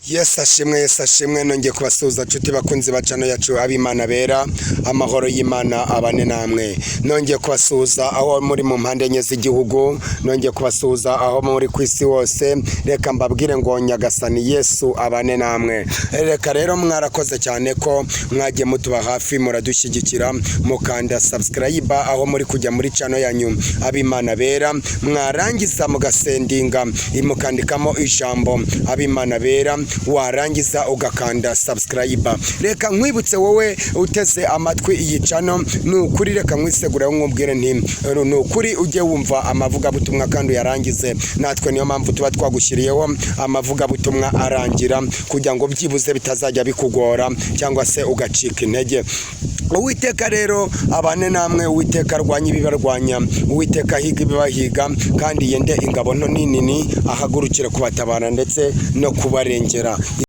Yesu ashimwe, Yesu ashimwe. Nongeye kubasuhuza, nshuti bakunzi ba channel yacu Abimana Bera. Amahoro y'Imana abane namwe. Nongeye kubasuhuza aho muri mu mpande enye z'igihugu, nongeye kubasuhuza aho muri ku isi hose. Reka mbabwire ngo Nyagasani Yesu abane namwe. Reka rero, mwarakoze cyane ko mwagiye mutuba hafi, muradushyigikira, mukanda subscribe aho muri kujya muri channel yanyu Abimana Bera, mwarangiza mugasendinga, mukandikamo ijambo Abimana Bera, warangiza ugakanda subscribe. Reka nkwibutse wowe uteze amatwi iyi channel, ni ukuri reka nkwisegure, nkubwire nti ni ukuri ujye wumva amavugabutumwa kandi uyarangize. Natwe niyo mpamvu tuba twagushyiriyeho amavugabutumwa arangira, kugira ngo byibuze bitazajya bikugora cyangwa se ugacika intege. Uwiteka rero abane namwe. Uwiteka arwanya ibibarwanya, Uwiteka ahiga ibibahiga, kandi yende ingabo nto n'inini, ahagurukire kubatabara ndetse no kubarengera.